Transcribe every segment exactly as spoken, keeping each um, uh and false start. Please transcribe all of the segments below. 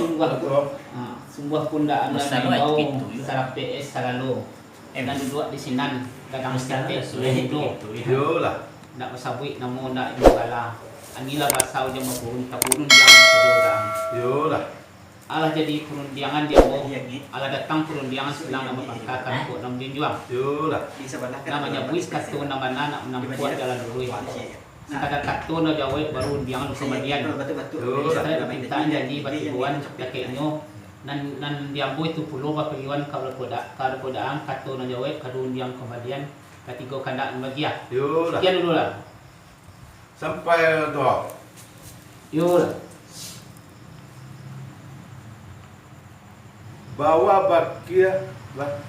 Sungguah pun, ha, sungguah pun ndak ado nan maimbau sarapek es sagalo. Nan duduak di sinan, gadang saketek sudah hiduik. Iyolah. Ndak basabuik namo, ndak bagala. Angin lah basa ujan bapurun, tapurun jang sajo urang. Iyolah. Alah jadi parundiangan di ambo, alah datang parundiangan silang nan bapangka, karapok nan manjunjuang. Iyolah. Nan manyabuik kato nan bana, nak manampuah jalan luruih. Sakadar kato nan jawek baru rundiangan kamadian. Iyolah. Sakadar pintaan janji batiboan dakeknyo, nan, nan di ambo itu pulo bapaiyoan ka bakoda-, ka bakodaan kato nan jawek ka rundiang kamadian, katigo kandak nan bagiah. Iyolah. Sakian dulu lah. Sampai tu. Iyolah. Bawa bakia lah.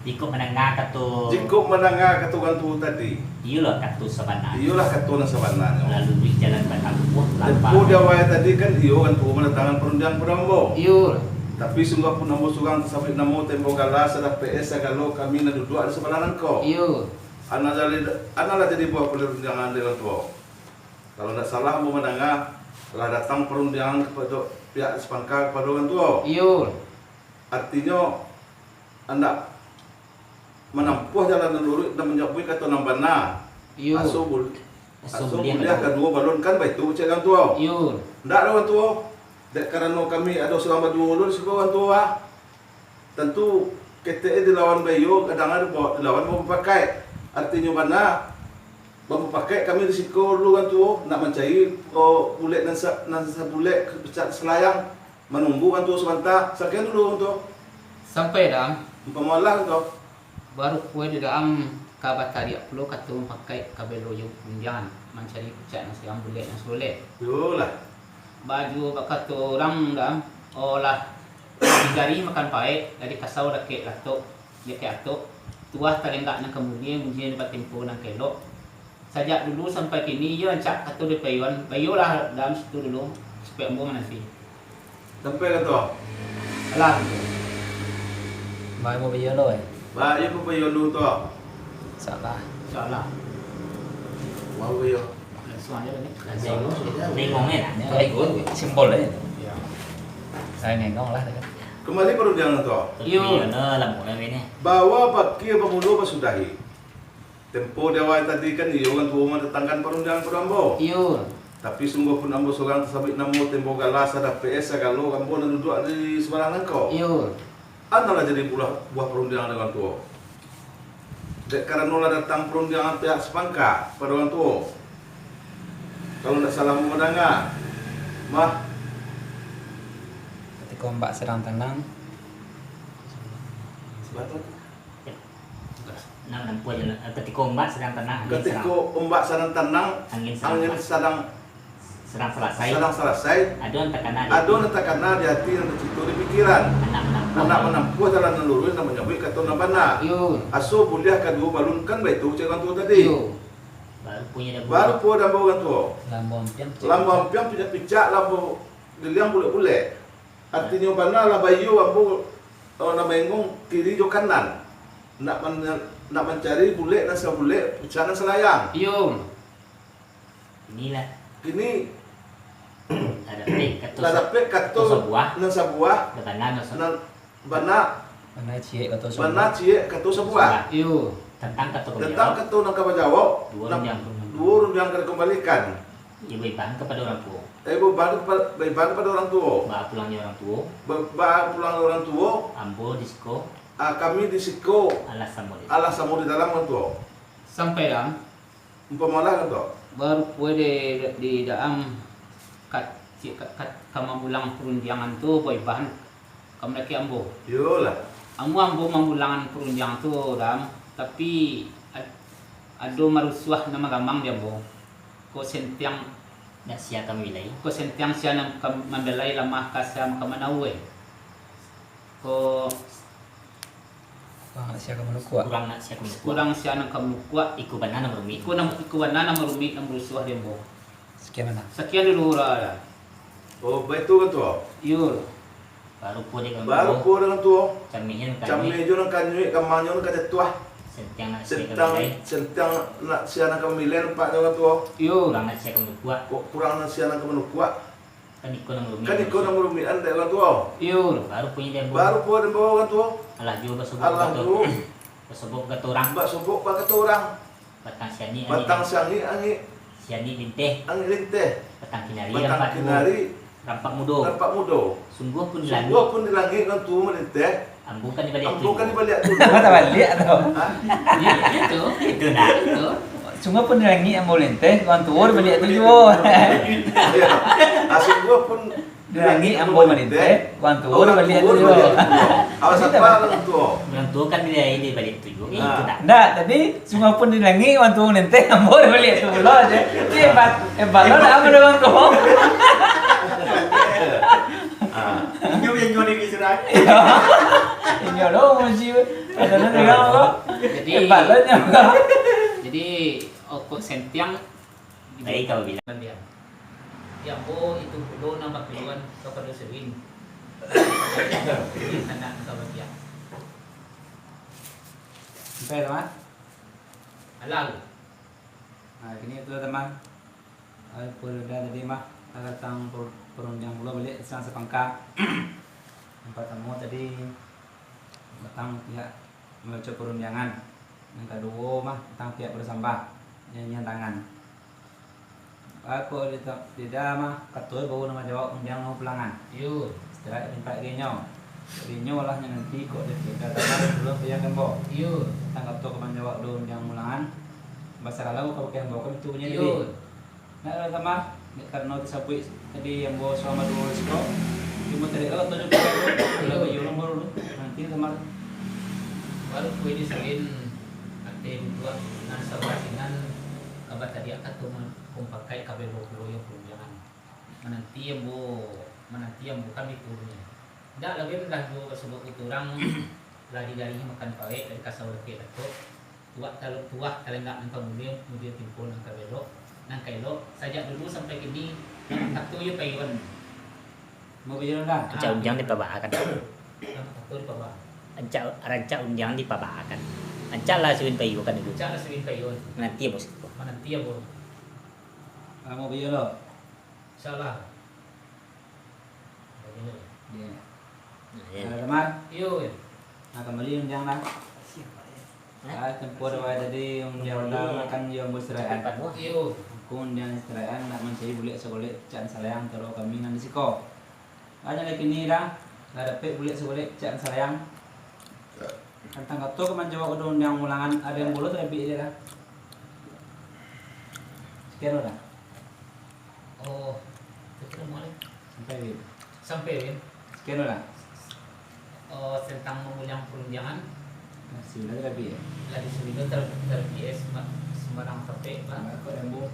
Jikok mandanga kato Jikok mandanga kato urang tuo tadi. Iyolah kato sabana. Iyolah kato nan sabananyo. Lalu di jalan batampuah. Tempo di awal tadi kan iyo urang tuo mandatangan parundiangan pado ambo. Iyo. Tapi sungguah pun ambo surang tasabuik namo, tempo gala, sadapek es sagalo kami nan duduak di sabalah nangko. Iyo. Anak jadi, anak lah jadi buah parundiangan di urang tuo. Kalau ndak salah ambo mandanga, lah datang parundiangan kapado pihak sapangka kapado urang tuo. Iyo. Artinyo, andak manampuah jalan nan luruih, nan manyabuik kato nan bana. Iyo. Aso bul-, aso buliah kaduo balun, kan baitu cek urang tuo. Iyo. Ndak doh urang tuo. Dek karano kami ado surang baduo dulu di siko urang tuo, ah. Tantu ketek dilawan baiyo, gadang dilawan bapakaik. Artinyo bana, bapakaik kami di siko dulu urang tuo, nak mancari, o, bulek nan sa-, nan sabulek, picak salayang, manunggu urang tuo sabanta. Sakian dulu urang tuo. Sampai, Dang. Umpamo lah urang tuo. Baru pulo di dalam ka batariak pulo kato mupakaik ka belo jo rundiangan, mancari picak nan salayang, bulek nan sabulek. Iyolah. Bajuo bakato urang, Dang, olah dari makan paek, dari kasau dakek latok, dakek atok, tuah talenggak nan ka mulie, mulie batimpo nan ka elok. Sajak dulu sampai kini, iyo rancak kato di paiyoan, baiyolah dalam situ dulu, supayo ambo mananti. Sampai kato. Alah. Mai mo baiyo lo, eh. Ba, iyo ko baiyo lu tu. Salah. Salah. Mau baiyo. Langsung aja ni. Nengong, nengong, eh, lah. Nengong. Simbol, eh. Ya. Saya nengong lah, kan. Kembali parundiangan tu. Iyo. Iyo, no, lamo lah ini. Bawa bakia bamulo basudahi. Tempo di awal tadi kan iyo urang tuo mandatangkan parundiangan pado ambo. Iyo. Tapi sungguah pun ambo surang tasabuik namo, tempo gala, sadapek es sagalo ambo nan duduak di sabalah nangko. Iyo. Anak lah jadi buah, buah parundiangan dek urang tuo. Dek karano lah datang parundiangan pihak sapangka pado urang tuo. Kalau ndak salah ambo mandanga, mah. Katiko ombak sadang tanang. Batua. Nah, nampak je lah. Katiko ombak sadang tanang, angin sadang. Katiko ombak sadang tanang, angin sadang angin sadang sadang salasai. Sadang salasai. Ado nan takana di ati. Ado nan takana di ati, nan tacito di pikiran. Anak manampuah. Anak manampuah jalan nan luruih, nan manyabuik kato nan bana. Iyo. Aso buliah kaduo balun, kan baitu cek urang tuo tadi. Iyo. Baru punyo dabo. Baru punyo dabo urang tuo. Lambo ampiang picak. Lambo ampiang picak-picak, lambo giliang bulek-bulek. Artinyo bana lah baiyo ambo, eh, nan maingong kiri jo kanan. Nak man-, nak mancari bulek nan sabulek, picak nan salayang. Iyo. Inilah. Kini lah dapek kato sa-, kato sabuah. Lah dapek kato nan sabuah. Lah bana nan sa-, nan bana. Bana ciek kato sabuah. Bana ciek kato sabuah. Sabuah. Iyo. Tantang kato ka bajawok. Tantang kato nan ka bajawok. Duo rundiang. Duo rundiang ka dikambalikan. Iyo, baibahan kapado urang tuo. Eh, baibahan kapa-, baibahan kapado urang tuo. Baa pulangnyo urang tuo. Ba-, baa pulangnyo urang tuo. Ambo di siko. Ah, kami di siko. Alah samo di. Alah samo di dalam urang tuo. Sampai dalam. Umpamo lah tu. Baru pulo di, di dalam kat, kat, kat, ka mambulang parundiangan tu, baibahan ka mandaki ambo. Iyolah. Ambo, ambo mambulangan parundiangan tu, Dam, tapi ad-, ado marusuah nan magamang di ambo. Ko sentiang. Nak sia ka mamilai. Ko sentiang sia nan ka mamilai, lamah ka sia ka manawai. Ko Kurang nak sia ka manukuak. Kurang nak sia ka manukuak. Kurang sia nan ka manukuak. Iko bana nan marumik. Iko nan, iko bana nan marumik, nan marusuah di ambo. Sakian, Anak. Sakian dulu, Ra. Oh, baitu kan tu? Iyo. Baru pulo dek urang tuo. Baru pulo dek urang tuo. Cameh jo nan ka nyuik. Cameh jo nan ka nyuik, gamangnyo nan ka jatuah. Sentiang nak sia ka mamilai. Sentiang, sentiang nak sia nan ka mamilai, nampak dek urang tuo. Iyo. Kurang nak sia ka manukuak. Kok kurang nak sia nan ka manukuak? Kan iko nan rumik. Kan iko nan rumik, andai urang tuo. Iyo, baru punyo den bawo. Baru punyo den bawo urang tuo. Alah juo basobok Alah kato. Juo. Basobok kato urang. Basobok kato urang. Batang sianik Batang angik. Sianik angik. Sianik linteh. Angik linteh. Batang kinari Batang rampak kinari. Rampak mudo. Rampak mudo. Sungguah pun di langik. Sungguah pun di langik urang tuo malinteh. Ambo kan di baliak tu. Ambo kan di baliak tu. Ambo tak baliak tu. Hah? Iyo, itu. Itu nah. Itu. Sungguah pun di langik ambo linteh, urang tuo di baliak tu juo. Iyo. Ah, sungguah pun di langik ambo malinteh, urang tuo di baliak tu juo. Awas apa urang tuo? Urang tuo kan di, di baliak tu juo. Ah. Itu tak? Ndak, tadi sungguah pun di langik, urang tuo malinteh, ambo di baliak tu pulo je. Jadi hebat, hebat lo dah ambo urang tuo. Ah. Inyo yang nyuruh diri surang. Inyo lo muji. Kadang-kadang dengar apa? Jadi, Hebat lo nyo. Jadi, okok sentiang. Baik, kau bilang. Dia. Ya, ambo itu pulo nan batujuan kapado Sewin. Anak ka bagian. Sampai, Mat? Halal. Nah, kini itu, teman. Ai, pun udah tadi mah, lah datang per-, perundiang pulo baliak silang sapangka. Nan partamo tadi, datang pihak mambacok perundiangan. Nan kaduo mah, datang pihak basambah, nyanyian tangan. Ako di ta-, di da mah, kato baru nan manjawab undiang nan pulangan. Iyo. Istirahat di tampek gai nyo. Di nyo lah nyo nanti kok di tampek gai nyo, dulu payah kan, bo? Iyo. Tantang kato ka manjawab do undiang mulangan. Basaralah ka pakai ambo kan itu punyo tadi. Iyo. Nak lah, Tamar, dek karano tasabuik tadi ambo salamo duo siko. Cuma tadi lah kato nyo, kalau iyo lah baru tu. Nanti, Tamar. Baru kue di salin, ate duduak nan sabarasinan, kabar tadi kato mah, kumpakai kabelo pulo yang perundiangan. Mananti ambo, mananti ambo kami turunnya. Ndak lah, Bim, lah juo basobok itu urang, lah digarihi makan parek, dari kasau lakek latok. Tuah talo-, tuah talengak nan ka mulie, mulie timpo nan ka elok, nan ka elok, sajak dulu sampai kini, nan kato iyo paiyoan. Mau paiyoan lah. Rancak undiang dipabaakan. Nan kato dipabaa. Rancak, rancak undiang dipabaakan. Rancak lah suwin paiyoan dulu. Rancak lah suwin paiyoan. Mananti ambo siko. Mananti ambo. Ah, mau paiyoan lo. Insyaallah. Iyo. Nah, iyo. Halo, Tamar. Iyo, iyo. Nah, kambali undiang lah. Hah? Ah, tempo dek awak tadi undiang lah makan jo ambo siraian. Iyo. Aku undiang siraian nak mancari bulek sagolek picak salayang taruih kami nan di siko. Banyak lagi ni dah. Lah dapek bulek sagolek picak salayang. Tantang kato ka manjawab ado undiang mulangan, ado yang bulo talabiah dia dah. Sakian lo dah. Oh, itu kira malik. Sampai, Win. Sampai, Win. Sakian lo dah. Oh, tentang mamuliang parundiangan. Nah, sudah talabiah, eh? Lah di sudah ter-, talabiah, eh, sema-, sembarang tampek, bah. Nah, kok lembu?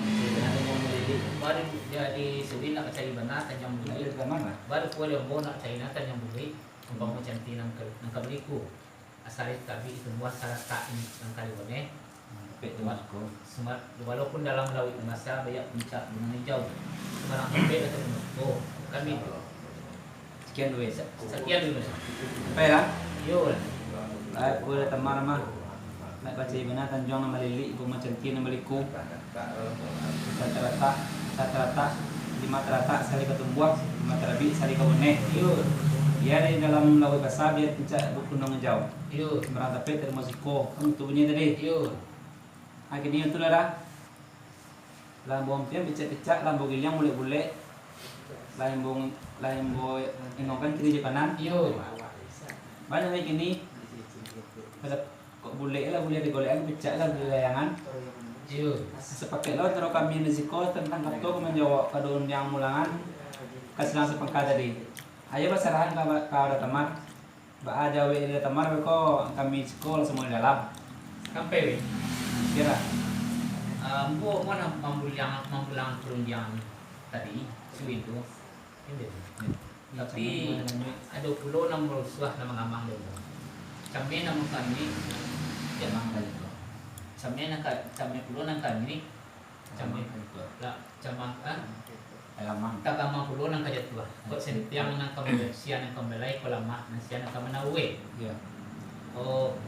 Sudah ada yang melilit. Baru jadi sudah nak cari bana, tanyang Nah, buli. Dari mana? Baru kue lembu nak cari nak tanyang buli. Umpamo cantik nan ka, nan ka baliku. Asari tabi tumbuah saratak nan ka diwaneh. Mantap, tu, Wa-, Mas, ko. Suma-, walaupun dalam lauik masa, baiak puncak gunung hijau. Sembarang tampek lah termasuk. Oh, kami. Sakian dulu, ya. Sa-, sakian dulu. Sampai lah? Iyo lah. Baik, aku dah Tamar mah. Nak pacai bana tanjuang nan malilik, bungo cantik nan baliku. Sataratak, sataratak, limo taratak sakali ka tumbuah, limo tarabik sakali ka waneh. Iyo. Bia di dalam lauik basa, bia puncak gunung hijau. Iyo. Sembarang tampek tarimo siko. Kan itu bunyi tadi. Iyo. Akhirnyo itulah dah. Lah ambo ampiang picak-picak, lah ambo giliang bulek-bulek. Lah ambo, lah ambo ingokkan kiri jo kanan. Iyo. Banyak lagi kini. Kalau kok bulek lah, bulek digolekan, picak lah, bulek layangan. Iyo. Sapakek lo antaro kami nan di siko tantang kato ka manjawab ka undiang mulangan ka silang sapangka tadi. Ayo basarahan ka, ka Tamar. Baa jawek dari Tamar ko, kami siko lah samua di dalam. Sampai, weh. Kira. Ah, ambo, ambo nak mambuliang, mambulang parundiangan tadi, suwin tu. Tapi, ado pulo nan marusuah, nan mangamang dek ambo. Cameh nan kami, cameh nan kami. Cameh nan ka-, cameh pulo nan kami, Cameh. Lah, camah, ah? Tagamang. Tagamang pulo nan ka jatuah. Kok sentiang nan ka mambelai, sia nan ka mambelai, kok lamak, nan sia nan ka manaweh. Iyo. Oh,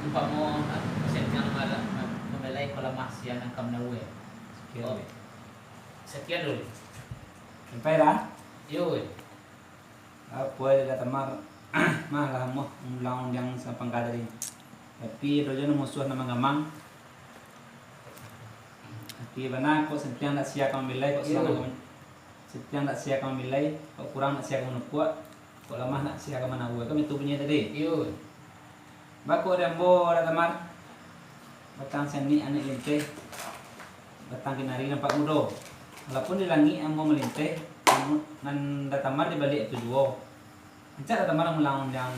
umpamo, ah, kok sentiang nan ka mambelai, kok lamak, sia nan ka manaweh. Sakian, oh. Sakian dulu. Sampai dah? Yo. Apo dah Tamar? Mah lah muah ulang undiang sampang ka tadi. Tapi ado juo musuah nan manggamang. Tapi bana kok santiang nak sia ka mamilai, kok Iyo. santiang nak sia ka mamilai, kok kurang nak sia ka manukuak, kok lamah nak sia ka manawa, kan itu bunyi tadi. Iyo. Bako di ambo dah Tamar, batang sanik anak linteh, batang kinari nampak mudo. Walaupun di langik ambo malinteh, nan dah Tamar di baliak itu juo. Rancak dah Tamar mulang undiang.